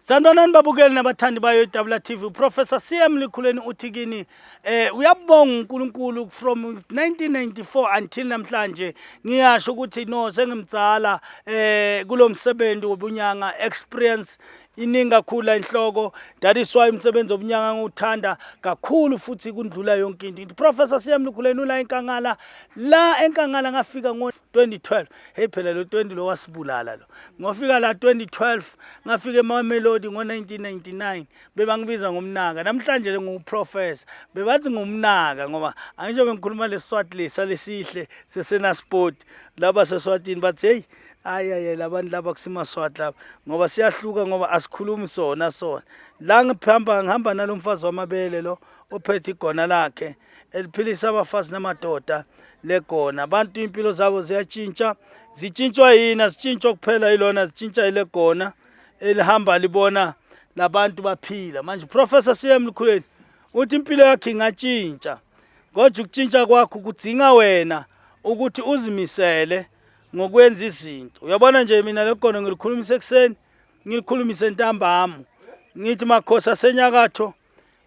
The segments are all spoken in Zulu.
Sanibonani babukeli nabathandi bayo iDabula TV. Professor CM Likhuleni uthi kini uyabonga uNkulunkulu from 1994 until namhlanje. Ngiyasho ukuthi no, sengimdzala kulomsebenzi wobunyanga, experience iningi kakhulu la inhloko. That is why umsebenzi wobunyanga ngiwuthanda kakhulu futhi kundlula yonke into. Ngithi Professor CM Likhuleni ula enkangala, la enkangala ngafika ngo 2012. Hey, phela lo 20 lo wasibulala lo. Ngofika la 2012, ngafika eMamelodi ngo-1999. Bebangibiza ngomnaka, namhlanje ngiwuprofessor. Bebathi ngumnaka ngoba angisho bengikhuluma leSwati lesa lesihle sesenasport. Laba seSwatini bathi, "Hey, hayi hayi, labantu laba kusimaSwati laba," ngoba siyahluka, ngoba asikhulumi sona sona. La ngihamba, ngihamba nalo mfazi wamabele lo ophethe igona lakhe eliphilisa abafazi namadoda. Legona abantu impilo zabo ziyatshintsha. Zitshintshwa yini? Azitshintshwa kuphela yilona, zitshintsha ilegona elihamba libona labantu baphila. Manje Professor CM Likhuleni uthi impilo yakhe ingatshintsha, kodwa ukutshintsha kwakho kudzinga wena ukuthi uzimisele ngokwenza izinto. Uyabona nje, mina legona ngilikhulumisa ekuseni, ngilikhulumise ntambama. Ngithi makhosi asenyakatho,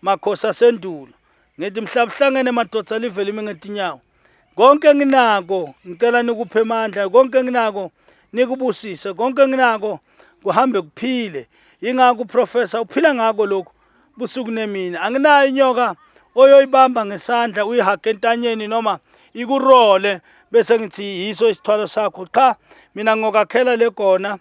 makhosi asendulo, ngithi mhlaba uhlangene madoda, live limi ngetinyawo. Konke nginako, ngicela nikuphe amandla. Konke nginako, nikubusise. Konke nginako, kuhambe kuphile. Ingakho uprofessor uphila ngako lokhu busuku nemini. Anginayo inyoka oyoyibamba ngesandla, uyihage entanyeni noma ikurole, bese ngithi yiso isithwalo sakho. Cha, mina ngokakhela legona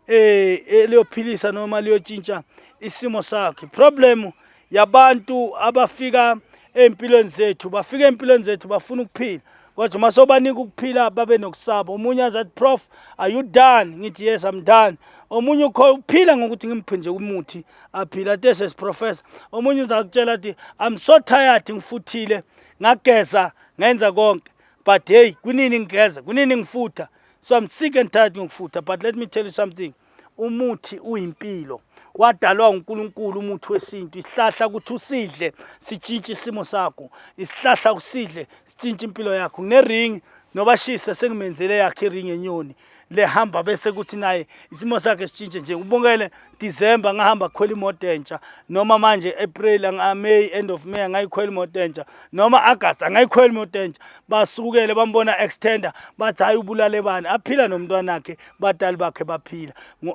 eliyophilisa noma liyotshintsha isimo sakhe. Problem yabantu abafika empilweni zethu, bafika empilweni zethu bafuna ukuphila, kodwa uma sobanika ukuphila babe nokusaba. Omunye azathi, "Prof, are you done?" Ngithi, "Yes, I'm done." Omunye uphila ngokuthi ngimphe nje umuthi aphila, athi, "Yes, professor." Omunye uzakutshela athi, "I'm so tired, ngifuthile, ngageza, ngenza konke, but hey, kunini ngigeza, kunini ngifutha, so I'm sick and tired ngokufutha." But let me tell you something, umuthi uyimpilo, wadalwa uNkulunkulu umuthi wesintu. Isihlahla ukuthi usidle sitshintshe isimo sakho, isihlahla usidle sitshintshe impilo yakho. Nering nobashisa sengimenzele yakhe iring enyoni lehamba, bese kuthi naye isimo sakhe sitshintshe nje. Ubukele December ngahamba khwela imoto entsha, noma manje April, May, end of May angayikhwela imoto entsha, noma August angayikhwela imoto entsha. Basukele bambona extender, bathi, "Hayi, ubulale bani?" Aphila nomntwana wakhe, badali bakhe baphila.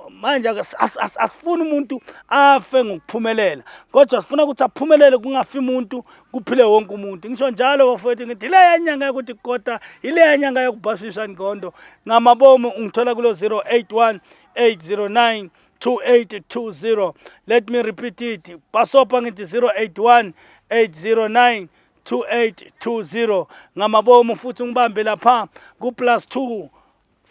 Manje asifuni umuntu afe ngokuphumelela, kodwa sifuna ukuthi aphumelele, kungafi umuntu, kuphile wonke umuntu. Ngisho njalo bafowethu, ngithi ileya nyanga yokuthi kota, ileya nyanga yokubhashisha ngqondo ngamabomu. Ungithola kulo 081 809 2820. Let me repeat it, basopa, ngithi 081 809 2820 ngamabomu. Futhi ngibambe lapha ku +2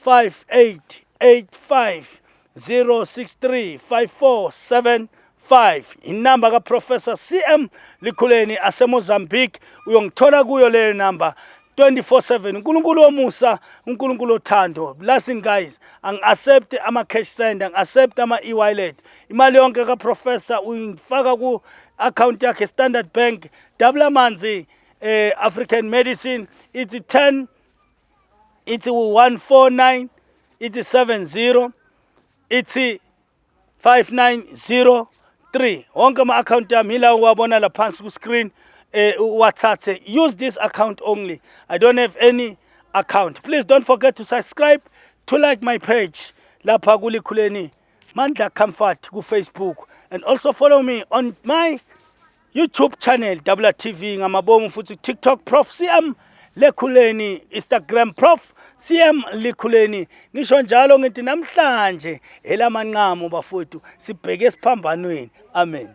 5885 063 5475, inamba kaProfessor CM Likhuleni aseMozambique. Uyongithola kuyo leyo namba 24/7. uNkulunkulu womusa, uNkulunkulu othando. Blessing guys, angi-accept ama-cash send, angi-accept ama-e-wallet. Imali yonke kaProfessor uyifaka ku-account yakhe, Standard Bank, double amanzi African Medicine. Ithi 10, ithi 149, ithi 70, ithi 5903. Wonke ama-account yami yila uwabona la phansi ku-screen, uwathathe. Use this account only, I don't have any account. Please don't forget to subscribe, to like my page lapha kuLikhuleni Mandla Comfort ku-Facebook, and also follow me on my YouTube channel, WTV ngamabomu. Futhi TikTok, Prof CM Lekhuleni, Instagram, Prof CM Likhuleni. Ngisho njalo ngithi namhlanje elamanqamu bafowethu, sibheke esiphambanweni. Amen.